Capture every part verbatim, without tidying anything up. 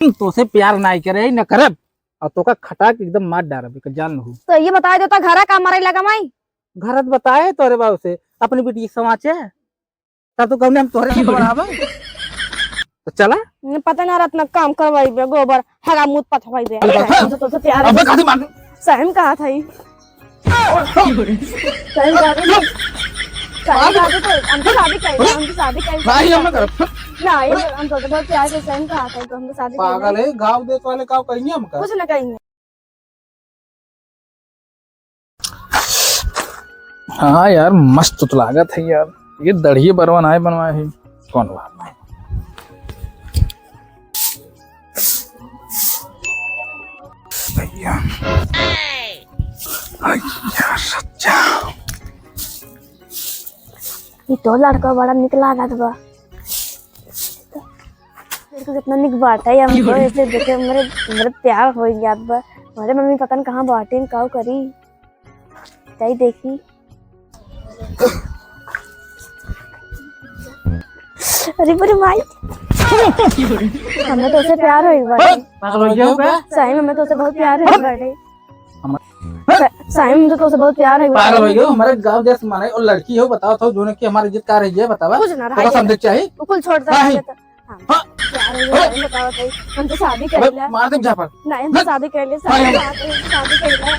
तोसे प्यार नाई करे, न करब। और तोका खटा के एकदम मार डारब, एकर जान लहू। तो ये बताए देता, घरा का मरे लगा माई? घरत बताए तोरे बाबू से, अपनी बिटिया के समाचे। तब तो कहने हम तोहरे से बढ़ावा। तो चला। ने पता ना रत्ना काम करवाइबे, गोबर हगा मूत पथवाइबे। अरे बाप रे। तो, तो, तो प्यार अबे काहे मार? सही में कहा था ही। सही बात है। सही बात है, तो हमको शादी कर ले, हमको शादी कर ले। भाई, हम ना करब। नहीं, हम तो बहुत प्यार से सही में कहा था, तो हमको शादी कर ले। पागल है, गाँव देश वाले का कहेंगे हमका? कुछ ना कहेंगे। हाँ यार, मस्त तो लागत है यार। ये दढ़िए बरवा नाय बनवाए है, कौन बात नहीं। भैया। भैया, सच्चा। ई तो लड़का बड़ा निक लागत बा। लड़का कितना निक बाटे, हमको ऐसे देखे मेरे, मेरे प्यार हो जात बा। हमारे मम्मी पता न कहाँ बाटे, काऊ करी, जाई देखी। अरे मेरे माई, हमें तो उसे प्यार हो बाटे। पागल हो गया होगा? सही में हमें तो उसे बहुत प्यार हो बाटे। स-, साईं, मुझे तो उसे बहुत प्यार है। पागल हो गयो, हमारे गांव देश माने और लड़की हो, बताओ तो, जोने की हमारी इज्जत का रही है, बतावा। कुछ ना तो रहा, समझे चाहिए। वो कुल छोड़ दे, नहीं। हम तो, हाँ। हाँ। प्यार है, अरे। हम बताओ भाई, हम तो शादी कर अबे, लिया। मार दे झापड़। नहीं, हम तो हट। शादी कर लिया, भाई, शादी हम कर लिया, शादी कर लिया।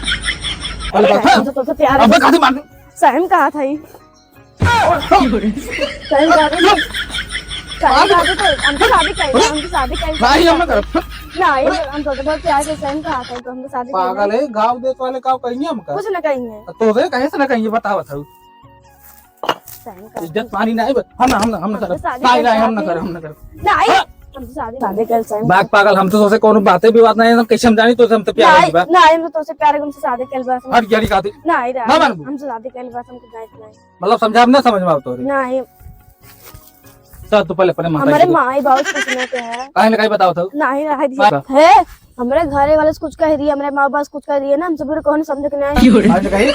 अरे, अरे, बात है। हम तो, तो प्यार अबे, है। काहे मार दे? साईं कहा था ये? सही बात है। सही बात है, तो हम तो शादी कर ले, हम तो शादी कर ले। भाई, हम ना करब। नहीं, हम तो बहुत प्यार से सही कहा था, तो हम तो शादी कर ले। पागल है, गांव देश वाले का कहेंगे हमका? कुछ ना कहेंगे। तो रे कहे से ना कहेंगे, बताओ, बताओ। सही कहा। इज्जत पानी नहीं, हम ना, हम ना, हम ना हम तो करब। शादी नहीं, कर नहीं, हम ना ले। करब, हम ना करब। नहीं, हाँ। हम तो शादी, शादी कर सही। बाग पागल, हम तो तोसे कोनो बाते भी बात नहीं, हम कैसे हम जानी तोसे हम तो प्यार नहीं, है बा। नहीं, हम तो तोसे प्यार है, हमसे शादी कर ले बस। हट, गाड़ी का दे। नहीं रे, ना मानबू। हमसे शादी कर ले बस, हमको जाए नहीं। मतलब समझा, अब ना समझ में आवत हो रे? नहीं। चल, तू पहले अपने माता हमारे जी को माई बाबू से पूछना के है। काहे ना काहे बताओ तो? नहीं, रह दिया। माता। है, हमारे घरे वाले से कुछ कह दिए, हमारे माँ बाप से कुछ कह दिए ना, हमसे बुरे कौन समझे के नहीं। काहे ना कही?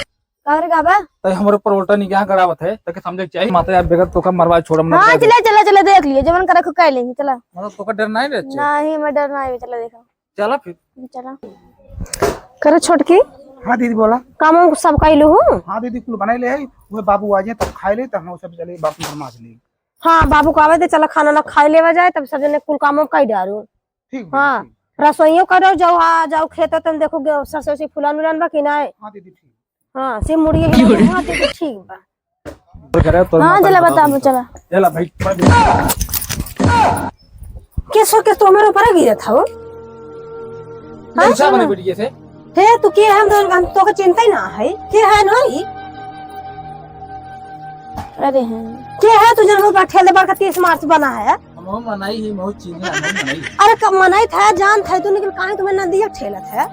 का रे का बा? तो हमारे ऊपर उल्टा निगाह गड़ावत है, तो के समझे के चाहिए। माता यार, बेगर तो का मरवा छोड़म ना। हाँ, चला, चला, चला, देख लिए, जवन करे को कह लेंगे, चला। मतलब तो का डर नहीं रे? नहीं, मैं डर नहीं, चला देखा। चला फिर। चला। करे छोटकी। हाँ दीदी बोला। काम वाम सब कइलू हूँ? हाँ दीदी कुल बनाई ले है। वो बाबू आ जाए तब खाए ले तब हम सब चले बाबू घर में आ चले। हाँ बाबू को आवे दे, चला खाना ना खाए लेवा जाए तब सब जने कुल काम वाम कई डारू। ठीक बा, हाँ। ठीक। रसोइयो करो, जाओ आ जाओ खेत तन देखो गे-, सरसों से फुलान उलान बा कि नाय? हाँ दीदी ठीक। हाँ से मुड़िए गिरा दे, हाँ दीदी ठीक बा। तो करे तो हाँ, माता चला बता बताओ दो, तुमको। चला। चला भाई, पढ़ दे। केसो केस तो हमारे ऊपर गिरा था वो। हाँ, दूसरा बने चला। बेटी जैसे। हे, तू के है? हम तो, हम तो का चिंता ही ना है। के है ना ई? अरे हैं। के है तू जन वो बैठे ले बड़का तीस मार्च बना है? हम मनाई ही, बहुत चीजें हम मनाई। अरे कब मनाई था, जान था तू, लेकिन काहे तुम्हें नंदिया ठेलत है?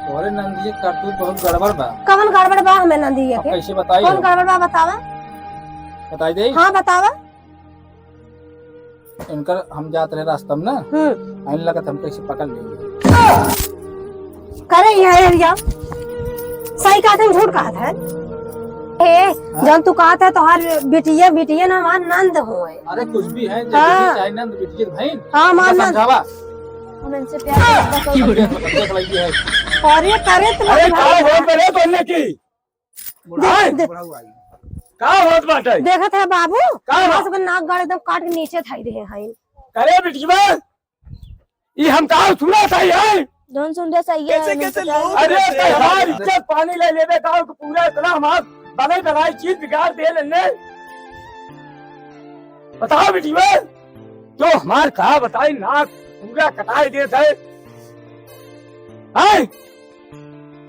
तोरे नंदिया करतूत बहुत गड़बड़ बा। कवन गड़बड़ बा हमें नंदिया अब के? कैसे बताई कौन हो? गड़बड़ बा बतावा? बताई दे? हाँ बतावा। इनकर हम जात रहे रास्ता में ना, हम्म। आइन लगा तो हम कैसे पकड़ लेंगे। करे यहाँ एरिया सही कहा था, झूठ कहा था। ए, हाँ? जौन तू कहा था तोहार बिटिया, बिटिया ना हमार नंद होए। अरे कुछ भी है, जैसे हाँ। भी चाहे नंद बिटिया भाई। हाँ, हमार इनका नंद। समझावा। हम इनसे प्यार करते हैं। देख, देख लगी है। और ये करे तो अरे, का होत बने तोने की? बुढ़ाऊ, दे-, दे-, बुढ़ाऊ आई। का होत बाटे? देखत है बाबू, का? हमार सबके नाक गाड़ एकदम काट के नीचे थाई रहे हैं। करे बिटिया, ई हम का सुना था ये? जौन सुन रहे सही है, कैसे, कैसे लोग अरे, तो हमार इज्जत पानी ले लेबे, गाँव के पूरा इतना हमार बनाई बनाई चीज बिगाड़ दे लेने। बताओ बिटिया, तो हमार का बताई, नाक पूरा कटाई देत है। हैं?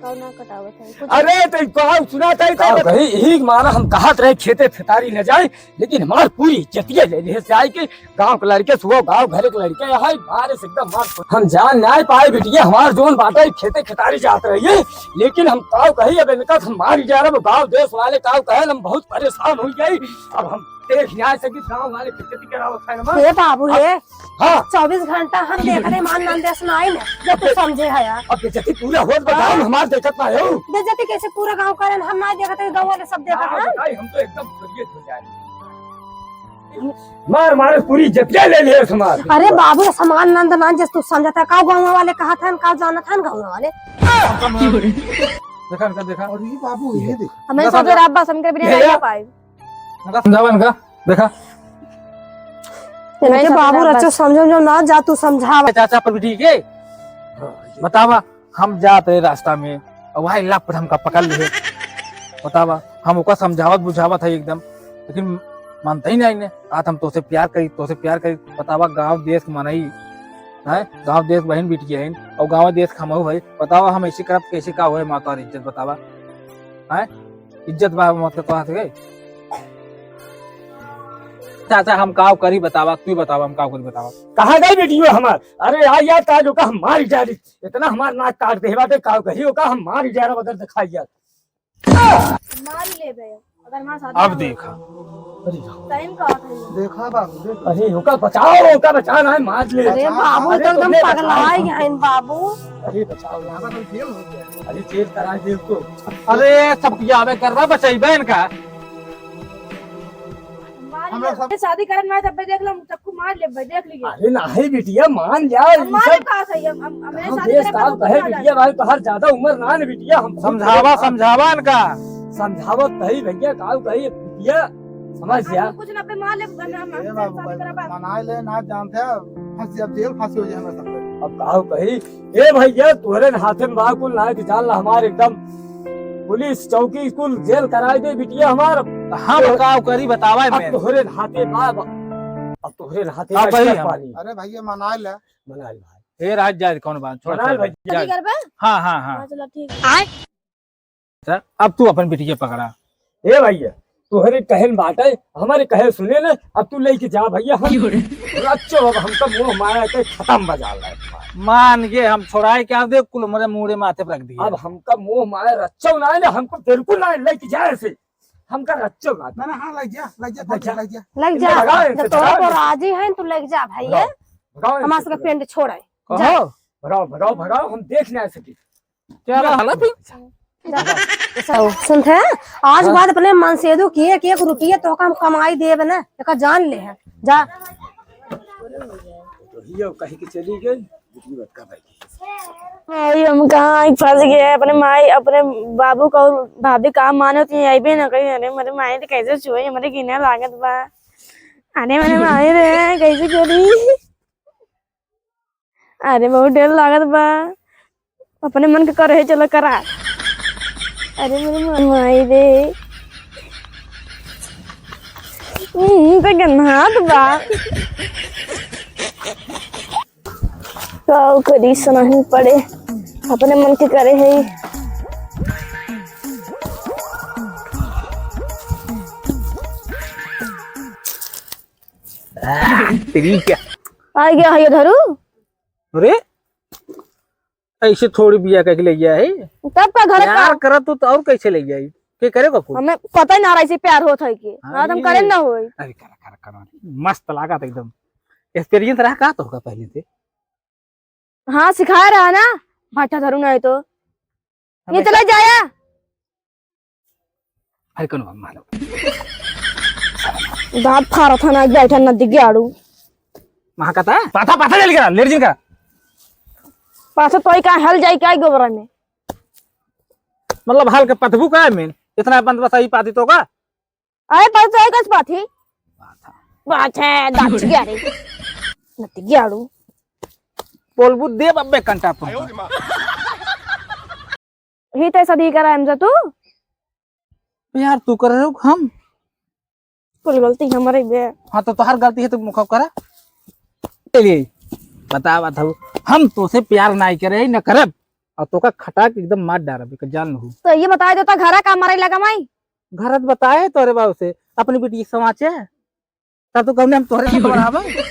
कौन ना कटावत है? कुछ अरे, तो ई गाँव सुना था, का तो कही, यही मारा हम कहत रहे खेते खेतारी न जाए, लेकिन हमार पूरी इज्जतिया ले ले जाए के गाँव के लड़के सुबह गाँव घर के लड़के यहाँ मारे से एकदम मार। हम जान ना पाए बिटिया, हमार जोन बाटे खेते खेतारी जात रही है, लेकिन हम काव कही अब इनका हम मार जा रहे गाँव देश वाले काव कहे हम बहुत परेशान हो गए। अब हम देख न्याय से कि गाँव वाले बेइज्जती करावत है ना। हे बाबू, अब, हे। हाँ। चौबीस घंटा हम देख रहे मान नाम देश ना आई ना, जब तू समझे है यार। अब बेइज्जती पूरा होत बताओ, हाँ। हमार देखत ना हो। बेइज्जती कैसे पूरा गाँव करें, हम ना देखत है, गाँव वाले सब देखत हाँ, हैं। बताई, हम तो एकदम फुर्गियत हो जाए। मार, मार, पूरी इज्जतिया ले लिहे हमार। अरे बाबू, समान नंद नान जस तू समझत है, का गाँव वाले कहत हैं, का जानत हैं गाँव वाले? देखा इनका, देखा। अरे बाबू, ये देख। हमें देखा, सब देखा। रब्बा समझ के बिना ये नहीं यार। पाए। इनका समझावा इनका, देखा। इनके बाबू रचो समझो जो ना जा तू समझावा। चाचा पर भी ठीक है। बतावा, हम जात रहे रास्ता में, और वहाँ लप हमका पकड़ लिए। बतावा, हम ओका समझावत बुझावत है एकदम, लेकिन मानता ही नहीं ने। आज हम तोसे प्यार करी, तोसे प्यार करी। बतावा, गाँव देश के मनई है, गाँव देश बहन बिटिया है, और गाँव देश के हमहू है। बतावा, हम ऐसे करब, कैसे का होए माँ तोहर इज्जत? बतावा, हैं? इज्जत बा मत के तोहर से। चाचा, हम काव करी बतावा, तू बतावा, हम काव करी बतावा। कहाँ गई बिटिया हमार? अरे यार, यार, ताज ओका हम मार डाली। इतना हमार नाक काट दे बाटे, काव कही ओका हम मार डाला बगैर दिखाई यार। मार ले बे, अगर हमारे साथ अब ना देखा। देखा बाबू, देखा। अरे ओका बचाओ, ओका बचाना है, मार ले। अरे बाबू, अरे तो एकदम पगलाए गए हैं बाबू। अरे बचाओ, यहाँ पर जेल हो गया। अरे जेल करा दे उसको। अरे सब किया आवे कर रहा, बचाई बहन का। हम लोग सब शादी करन में तब देख लो, चक्कू मार ले भाई, देख लीजिए। अरे नाही बिटिया, मान जा, हम ये मारे सब का सही, हम, हम, हम कहाँ शादी देश करे का पर कहे कुछ ना बिटिया जाने। भाई, तोहर ज्यादा उम्र ना न बिटिया, हम समझावा, समझावा इनका। समझावत नहीं भैया, का कही बिटिया, समझ जा। कुछ ना पे मार ले, हम, हम, ए हम बाबू, शादी करा बा। मनाए ले, ना जानते हैं, फांसी, अब जेल फांसी हो जाए हमारे साथ। अब का कही, ए भैया, तोहरे हाथे में बा कुल, ना कि जान ला हमारे एकदम पुलिस चौकी कुल जेल कराई दे बिटिया हमार। हम तो का करी बतावा अब मैं। तोहरे हाथे बा, अब तोहरे हाथे का बा भाई एकदम हम। पानी। अरे भैया मना ले। मना ले भाई। ए राज जा कौन बात, छोड़, मना ले छोड़, भाई। जा। ठीक है बे? हाँ, हाँ, हाँ। हाँ, चलो ठीक है। सर, अब तू अपन बिटिया पकड़ा। ए भैया, तोहरे कहन बाटे, हमारे कहे सुने ना, अब तू लेके जा भैया, हम रच्चो, अब हमका मोह माया के खत्म बजा ला। मान के हम छोड़ाए के, आप देख कुल हमरे मूड़े माथे पर रख दिए। अब हमका मोह माया रच्चो ना है ना, हमको बिल्कुल ना है, लेके जा ऐसे, हमका रच्चो ना। ना, ना, हाँ, लग जा, लग जा, लग जा। लग जा। लग जा, भगाओ इनसे, जब तोहरे भगाओ को इनसे। राजी है, तू लग जा भैया। भगाओ, भगाओ हमारे इनसे, सबके भगाओ। पेंट छोड़े। कहो। भगाओ, भगाओ, भगाओ, हम देख ना सकी। क्या हालत है? सुनते हैं, आज हाँ। बाद अपने मनसेदू की एक एक रुपया तो हम कमाई देब ना, एका जान ले है, जा। तो हियो कहीं के चली गई। भाई, हम कहाँ ही फंस गए, अपने माई, अपने बाबू का और भाभी का मानो तो ये अइबे ना करी। अरे, मेरे माई तो कैसे छुए, हमारे गिने लागत बा। अरे, मेरे माई रे, कैसे करी? अरे, बहुत डर लागत बा। अपने मन के करे है, चलो करा। अरे, मेरे मन, माई रे। हम्म, तो गन्हात बा। का करी, सुनही पड़े। अपने मन के करे है। आ, तेरी क्या? आ गया है ये धरू। अरे, ऐसे थोड़ी बिया कह के ले गया है। तब का घर का? प्यार करत तो, तो और कैसे ले जाई? के करे का कुल? हमें पता ही ना रहा इसे प्यार होत है कि। हाँ, तो हम अरे। करे ना होई। अरे, करा, करा, करा। मस्त लागत एकदम। Experience रहा का तो होगा पहले से? हाँ, सिखाया रहा ना। भाटा धरू ना है तो। ये हमेशा चला जाया। अरे कौन बात मारो? दांत फाड़ा था ना, बैठा ना दिग्याड़ू। वहाँ का था? पाथा, पाथा जल्दी करा, लेट जिन करा। पाथा तो ही का हल जाई का गोबरा में? मतलब हल के पथबू का है मेन? इतना बंद बस आई पाती तो का? अरे पर तो ही कस पाथी? पाथा। बात है, दांत गया रे। ना दिग्याड़ू। बोलबू देब अब्बे कंटा पर। ही ते सदी करा हमसे तू? यार, तू कर रहे हो, हम? कुल गलती हमारे बे। हाँ, तो तोहार गलती है, तो मुखा करा। चलिए, बता, बता, हम तोसे प्यार नाई करे, न करब, और तोका खटा के एकदम मार डारब, एक जान लहू। तो ये बता देता, घरा का मारे लगा माई? घर त बताए तोरे बाबू से, अपनी बिटिया के समाचे। तब तो कहने हम तोहरे से बढ़ावे।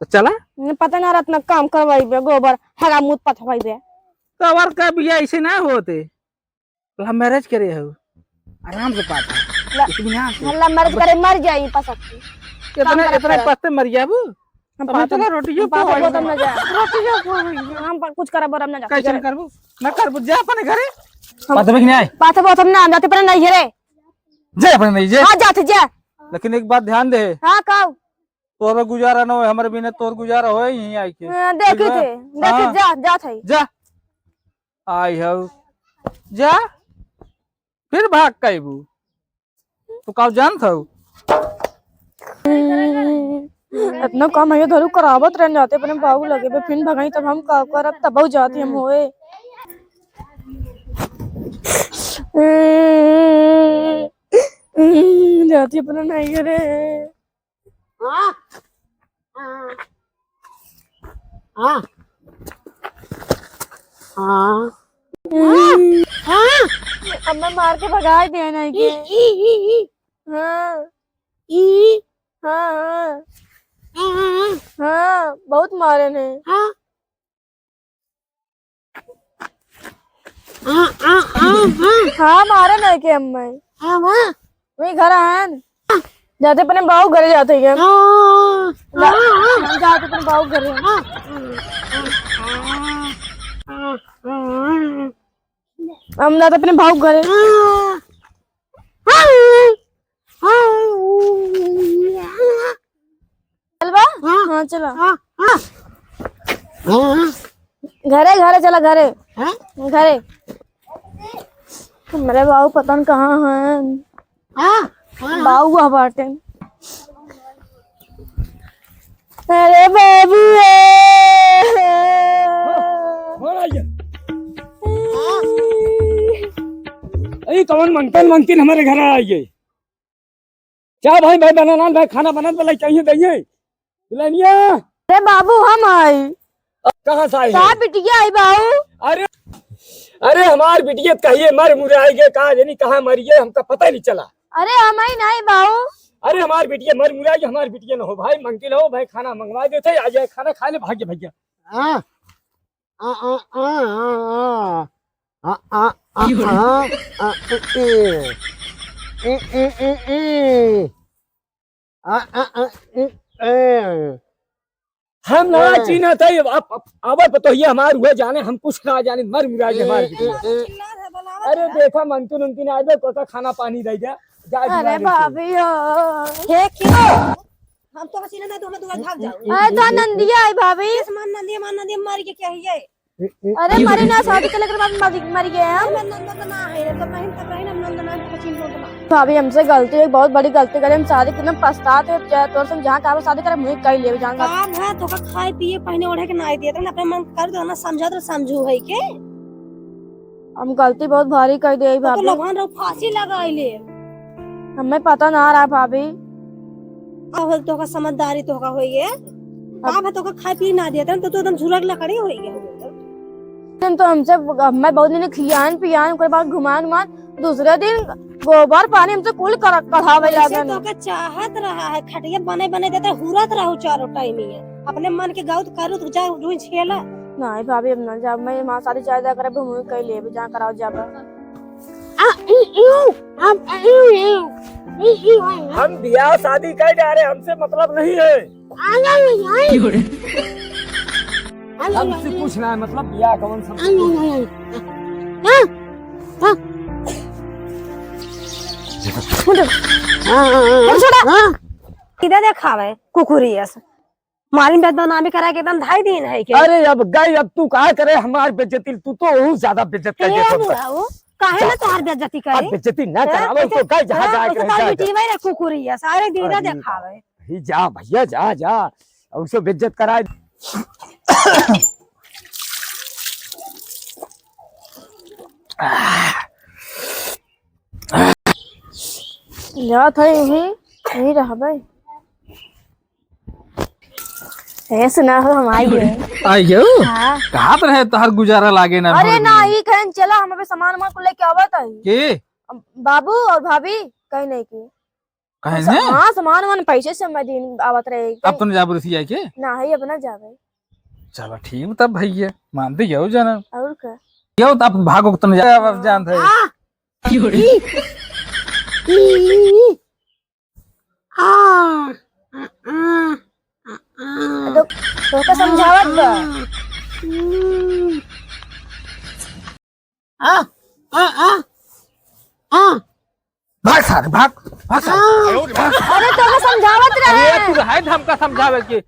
तो चला। न पता ना रत्न काम करवाई बे, गोबर, हगा मूत पथवाई बे। तो और का बिया ऐसे ना होते। Love marriage करे हो। आराम से पाता। ल-, इतनी आँख है। Love marriage करे मर जाई पसक के। इतने, काम करे इतने पड़े। पस्ते मर जाबू। हम अबे पाता चला नहीं। रोटियों हम पाता को बहुत हम ना जा। रोटियों को हम पा-, कुछ करा बोरम ना जा। कैसे करबू? ना करबू, जा अपने घरे। हम पाता भी नहीं आए। पाता बहुत हम ना, हम जाते पर नहीं घरे। जा अपने नहीं, जा। हाँ, जाते जा। लेकिन एक बात ध्यान दे। हाँ, काऊ? तोहर गुजारा न होए, हमरे बिना तोहर गुजारा होए यहीं आइके। हाँ, देखी ठीक बा? थे, देखी, हाँ। जा, जा थे। जा। आई हऊ। जा। फिर भाग कइबू। तू काऊ जानत हऊ? इतना काम है, धरू करावत रहन जाते अपने बाबू लगे पे, फिर भगाई तब हम का करब, तब जाती हम होए। जाती अपना नहीं करे। हाँ। हाँ। हाँ। हाँ। हाँ। अम्मा मार के भगाए दिया नहीं के। ई, ई, ई, ई। हाँ। ई। हाँ, हाँ। हाँ। हाँ, बहुत मारे ने। हाँ। आ, आ, आ, आ। हाँ, मारे नहीं के अम्मा। हाँ, वाह। वही घर आन। जाते अपने बाऊ घरे जाते हैं। हाँ, जा-, हाँ, हाँ। जाते अपने बाऊ घरे। हाँ। हम जाते अपने बाऊ घरे। हाँ। हाँ। चलबा? हाँ। हाँ, चला। हाँ, हाँ। हाँ। घरे, घरे चला, घरे। हाँ? घरे। हमरे बाऊ पता न कहाँ हैं। हाँ, हाँ, हाँ। बाऊ वह बाटे। अरे बाबू रे। हाँ, हाँ, आइए। अरे कौन मंगतन, मंगतिन हमारे घर आइए। क्या भाई, भाई बनाना, भाई खाना बनत बा, लइका चाहिए, दइए। दुल्हनिया। अरे बाबू, हम आई। कहाँ से आई का है? बिटिया आई बाऊ? अरे, अरे हमार बिटिया कहिए मर मुराई गए, कहाँ जानी कहाँ मरी है, हमका पता ही नहीं चला। अरे हम आई नहीं बाऊ। अरे हमार बिटिया मर मुराई गए, हमार बिटिया न हो भाई, मंगतिन हो भाई, खाना मंगवा देते, आ जाए खाना खा ले, भाग्य भैया। हाँ। आ, आ, आ, आ, आ। आ, आ, आ, आ, आ, ए, ए। ए, ए, ए, ए। आ, आ, आ, ए, ए। हम ना ए। चिन्हत है, अब, अब, अब पतोहिया हमार हुए जाने, हम कुछ ना जाने, मर मुराई गए हमार ए, ए, बिटिया। ए। अरे देखा, मंगतिन उंगतिन आए बे, कोका खाना पानी दे जा, जा अरे दुआरे से। भाभी हो। हे क्यों? हम तो चिन्हत नहीं, तू हमें दुआर भाग जाओ। अरे तो नंदिया आई भाभी। इस मन नंदिया, मन नंदिया मर के क्या है ये? अरे मरी ना, शादी के लेकर बाद मर, मर गए हम। नंद ना है, तब नहीं, तब रही ना, नंद ना है, तो चिन्ह ना। भाभी, हमसे गलती हुई, बहुत बड़ी गलती करी। हम शादी के एकदम पछतात है। जा, तोर से जहाँ कहा शादी करे, मुझे कहीं ले जाऊंगा। का है, तोका खाए पिए, पहने ओढ़े के नाई दिए, तने अपने मन कर दो ना, समझा तो समझू है के। हम गलती बहुत भारी कर दिए तो भाभी। लोगन रो फांसी लगाई ले। हमें पता ना रहा भाभी। अब तोका समझदारी तोका होई है। अब का है, तोका खाए पिए ना दिए, तने तो तू एकदम झुरक लकड़ी होई गया। दिन तो हमसे, मैं बहुत दिन खियान पियान, ओकर बाद घुमान उमान, दूसरे दिन गोबर पानी हमसे कुल कर, कढ़ावे वैसे लागन। तो के चाहत रहा है, खटिया बने बने देते, हुरत रहू चारों टाइम ही है। अपने मन के गाउत करू तो जा ढूंढ छेला। नहीं भाभी, अब ना जाब, मैं माँ शादी चाहे जा करे, हम कहीं ले भी जा कराओ जाब। आ, ई, ई, आ, ई, ई, ई, ई, ई, हम ब्याह शादी कर जा रहे, हमसे मतलब नहीं है। आ, आ, आ, आ। हमसे कुछ ना है, मतलब ब्याह कौन सा? आ, आ, आ, आ। हाँ, हाँ। हाँ, हाँ, हाँ, छोड़ा। हाँ। इधर देखावे, कुकुरी ऐसा। मारिन बदनामी करा के एकदम धाई दीन है के। अरे अब गई, अब तू का करे हमार बेइज्जती, तू तो और ज्यादा बेइज्जत कर ए दे अब। बुढ़ाऊ, काहे ना जा। तोहार बेइज्जती करे? अब बेइज्जती ना हैं? करावे, ऐसे, तो गई जहाँ हैं? जाए के ऐसे रहे, तार जा, जा। मिट्टी में रे कुकुरी है, सारे दीदा अरे देखावे। ही जा भैया, जा, जा, और उसे बेइज्जत कराए। जात है यहीं, यहीं रहबे। ए, सुना हो, हम आई गए। आई गए? हाँ। कहाँ पर है तोहार गुजारा लागे ना अरे हमरे ना, बिना? ई कहन चला, हम अबे सामान वामान को लेके आवत है। के? बाबू और भाभी, कहीं नहीं के। कहे हाँ, ने? हाँ, सामान वामान पैसे से मैं दिन आवत रहे। अब तो न जाबो रुसी जाए के? ना, है अपना जावे। चलो ठीक तब भैया, मान तो जाओ जाना। और का? यो तो आप भागो, तुम जा, अब जान थे। आ! ई! ई! आ! आ! आ! आ! तो, तोके समझावत बा। आ! आ! आ! आ! भाग सारे, भाग। फंसा। अरे तो समझावत रहे। अरे तू रहे हमका समझावे के।